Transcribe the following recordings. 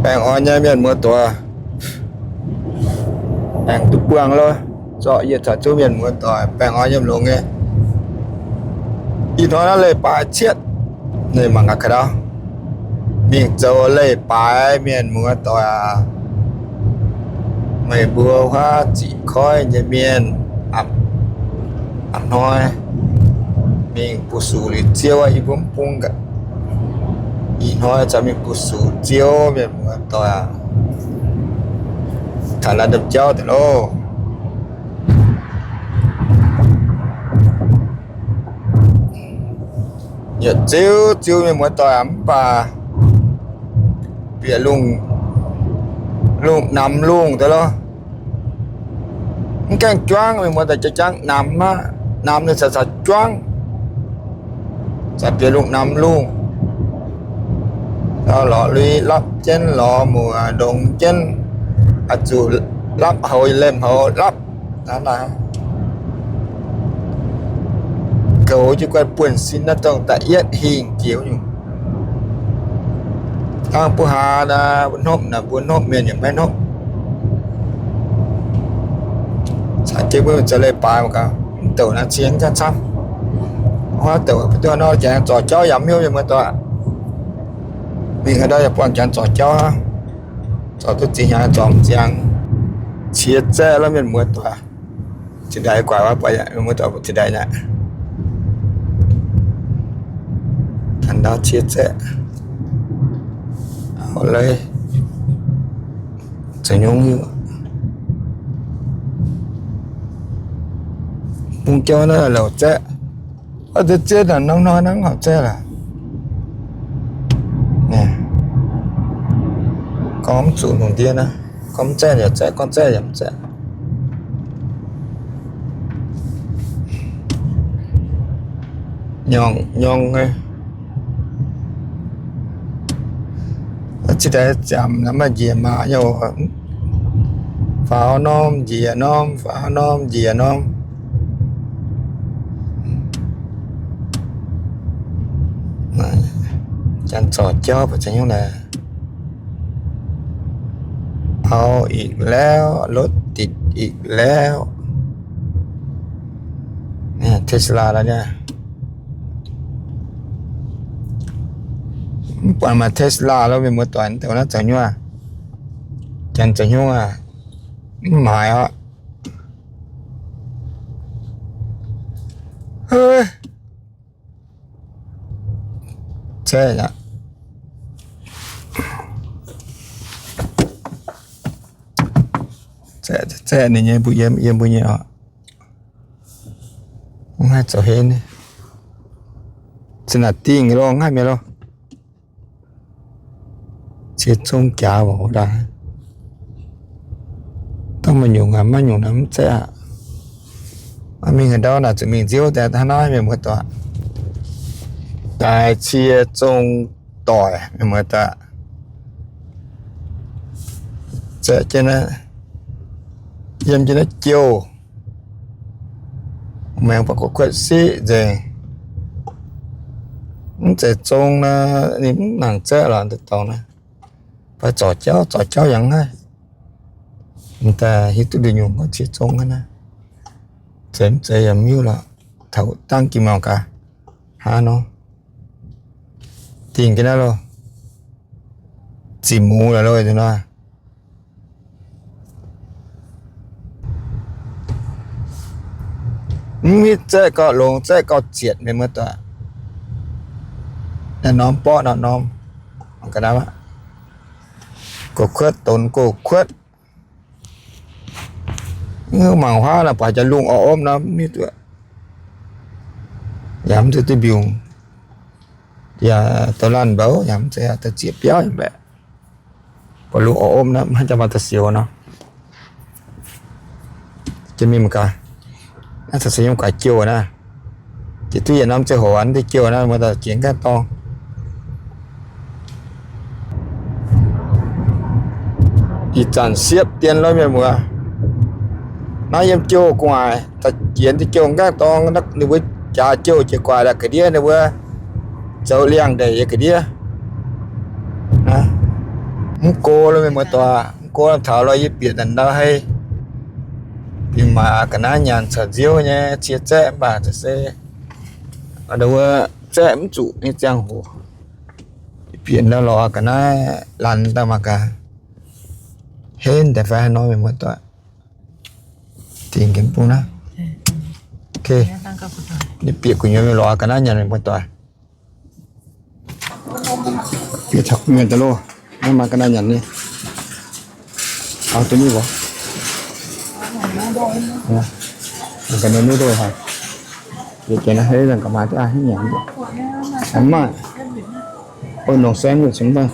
Baengh orn nyei mienh muoz doic, aengx duqv buangh loh, zorqv yie caux zungv mienh muoz doic baengh orn yiem longx nyei. Ih hnoi naaiv leiz-baaix cietv, ninh mangc gaax ga'ndauv mingh zoux leiz-baaix mienh muoz doic aac. Meih mbuo huaav ziqc koiv nyei mienh, a'hnoi mingh bu sux liuz ziouv, yie mbuo mv bung gaax. Ih hnoi caux mingh bu sux ziouv mienh muoz doic aac. Taux naaiv ndopv jauv deix loh. Yietc ziouv ziouv mienh muoz doic aac, mv baac bieqc lungh, lungh namx lungh deix loh. Mv gaengh juangv, mienh muoz doic, jangx namx aqv. Namx ninh caux caux juangv, caux bieqc lungh namx lungh. Lorz lui lapv jienv, lorz muoc ndongx jienv, zuqc lapv houx, lemh houx lapv. Naaiv goux jienv guanh buonv sin naaiv dongh da'yietv hingh jiex nyungc. Dangh mbuo hnangv naaiv, mbuo hnopv naaic, mbuo hnopv, mienh yaac maiv hnopv. Caux jienv mbuo zoux leiz-baaix mangc gaax, mv douc naaiv cien jaav camv. Huaav douc mbuo duqv nor, jangx zorc jauv yaac mv hiuv, mienh muoz doic. Mingh haaix ndau yaac buangh jangx zorc jauv aqv. Zorc duqv ziex hnyangx zorc mv ziangx. Cie zaeqv lorqc, mienh muoz doic. Zinh ndaangc guaix wuov, mienh muoz doic, zinh ndaangc naaiv, taux ndau cie zaeqv. Auv, leiz zoux nyungc hiuv. Bung jauv naaiv louc zaeqv. Oix zuqc zieqv naaic norm hnoi naaiv mv horpc zaeqv lorqc. Gorngv mv zuqc lungh ndiev naaiv, gorngv mv zaeqv yaac zaeqv, gorngv zaeqv yaac mv zaeqv. Nyorng nyorng, zinh ndaangc ziangx naaiv maaih njiec maac nyei oc. Faaux norm njiec norm, faaux norm njiec norm. Janx zorc jauv baac za'nyungc naaic. เอาอีกแล้ว รถติดอีกแล้ว Tesla lorqc nyei. Mv buatc maaih Tesla lorqc, mienh muoz doic, dongh naaiv zoux nyungc, janx zoux nyungc aac, mv maaiz orqc. Zaeqv aqv. Zaeqv, zaeqv ninh nyei, mbuo yiem, yiem mbuo nyei oc. Mv haih zoux henv. Zinh ndaangc dingh loh, mv haih mi'aqv loh. Cie zong jaax mbuo daaih. Dongh maaih nyungc aac, maiv nyungc naaic mv zaeqv aqv. Mingh haaix ndau naaic zuqc mingh nziouv daaih hnangv naaiv, mienh muoz doic. Daaih cie zong doic, mienh muoz doic. Zaeqv jienv naaiv, yiem jienv naaiv jouh. Maengx baac kuotv-kuotv siqv nzengc. Mv zeiz zong naaic, ninh mv nangc zaeqv lorqc, deix dorngx naaiv. Fai zorc jauv, zorc jauv yangh naaiv. Mv daaih hiuv duqv nduqc nyungc gorngv cie zong hnangv naaiv. Zeiz mv zeiz yaac mv hiuv lorqc. Taux dangv jiex mangc gaax. Hnangv nor. Dingh jienv naaiv loh. Ziqc muc lorqc loh, nor. Mv hitv zaeqv gauh longx, zaeqv gauh zietc, mienh muoz doic. Naaiv norm borqv naaiv norm. Mangc ga'naaiv aqv. Gox kuotv, donx gox kuotv. Mangc huaav naaic, buatc jaax lungh orv opv nor, mv hiuv duqv. Yaac mv zeiz duqv mbiungc. Yaac douz laanh mbouv, yaac mv zeiz da'zieqc biauv yaac mbaeqc. Buatc lungh orv opv nor, mv haih jaax maaih da'siouc nor. Jiex mingh mangc gaax. Naaiv caux se yiem guaax jouh naaiv. Jiex duqv yietc norm ziangh hoc mv deix jouh naaiv, muoz-doic, jiex gaengh dorngx. Ih zanc siepv dien lorqc, mienh muoz. Naaiv yiem jouh gu'nguaaic, da'jienz deix jouh gaengh dorngx, ninh mbuo jaax jouh jiex guaax daaih ga'ndiev, ninh mbuo zoux liangx-ndeic yiem ga'ndiev. Mv go lo mienh muoz-doic, mv go taux lo yie bieqc daaih ndau hei, bieqc maaih ga'naaiv nyanc caux nziouv nyei cie zaeqv mv baac se wuov zaeqv mv zuqc nyei ziangh hoc, bieqc ndau lorz ga'naaiv laanh daaih mangc gaax, henv deix fai haaix nor mienh muoz-doic. Dingc jienv bung naaiv. Yie bieqc gu'nyuoz mingh lorz ga'naaiv nyanc mienh muoz-doic. Bieqc taux gu'nyuoz daaih loh. Naaiv maaih ga'naaiv nyanc nyei. Au, duqv nyei mbuo. Ga'naaiv noodle haic. Yie gengh naaiv hei ga'maaic duqv nyanc. Maaih. Nongc saeng wuov cingx maaih.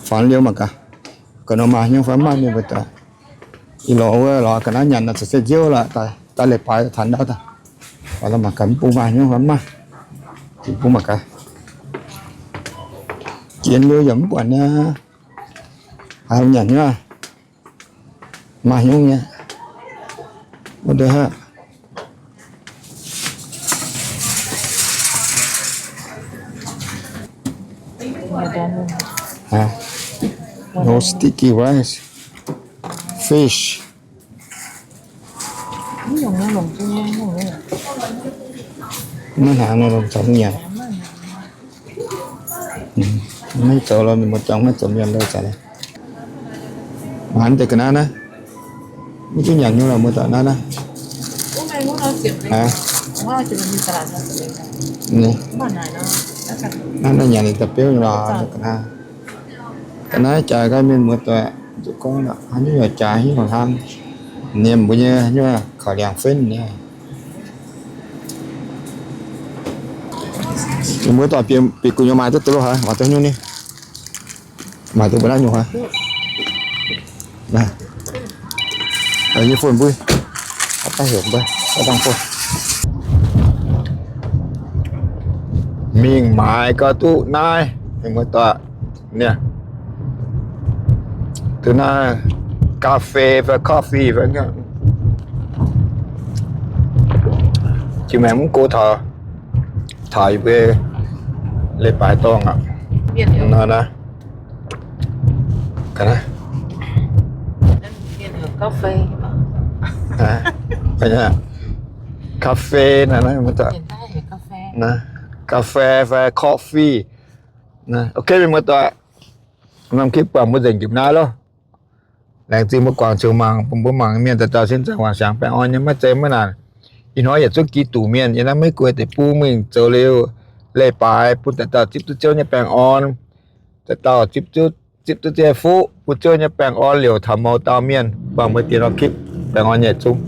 Faanx liuz mangc gaax. Ga'naaiv maaih haaix nyungc fai maaih mienh muoz-doic. Ih lorz wuov lorz ga'naaiv nyanc nor, caux se nziouv lorqc, daaih leiz-baaix taux ndau daaih. Mangc gaax mv bung maaih haaix nyungc fai maaih. Bung mangc gaax. Jiex liuz yaac mv buatc nyei. Haaix nyanc nyei. Maaih haaix nyungc nyei. Wuov deix hnangv. No sticky rice. Fish. Maiv hnaangx nor longc caux mv nyanc. Maiv zoux lo, mienh muoz-doic maiv zoux mienh lo zaqc. Mangc deix ga'naaiv naaiv. Mv duqv nyanc nyei lorqc, muoz-doic naaiv naaiv. Naaiv naaiv nyanc ninh daaih biouv nyei lorqc, ga'naaiv. Ga'naaiv jaaix nqaai mienh muoz-doic, zuqc gorngv haaix nyungc yaac jaaix, haaix nyungc hnamv. Ninh mbuo nyei haaix nyungc kaux liangx fen nyei. Mienh muoz-doic, bieqc gu'nyuoz maaih duqv duqv lo haic, maaih duqv nyungc ni. Maaih duqv mbuo naaiv nyungc haic. Nyei phone mbuo. Mingh maaiz gau duqv naaiv, mienh muoz-doic. Duqv naaiv ga'fei fai coffee fai. Jiex maengx mv go taux, taux yie mbuo leiz-baaix dorngh aqv. Nor naaiv. Ga'fei naaiv, ga'fei fai coffee. Ok, mienh muoz-doic, norm clip buangh mbuo nzengc jiex naaiv loh. Laengz zingh mbuo guangc ziouc mangc, bun mbuo mangc mienh dauh dauh sin zaangc wangc siangx baengh orn nyei, maiv zeiz maiv naanc. Ih hnoi yietc zungv gi duqv mienh, yie naaiv maiv guei deic-bung mingh zoux liuz leiz-baaix bun dauh dauh zipv duqv Ziouv nyei baengh orn. Dauh dauh zipv duqv, zipv duqv ziouc fuqv bun Ziouv nyei baengh orn liouc taux mouz dauh mienh. Buangh mbuo diex norm clip, baengh orn nyei zungv.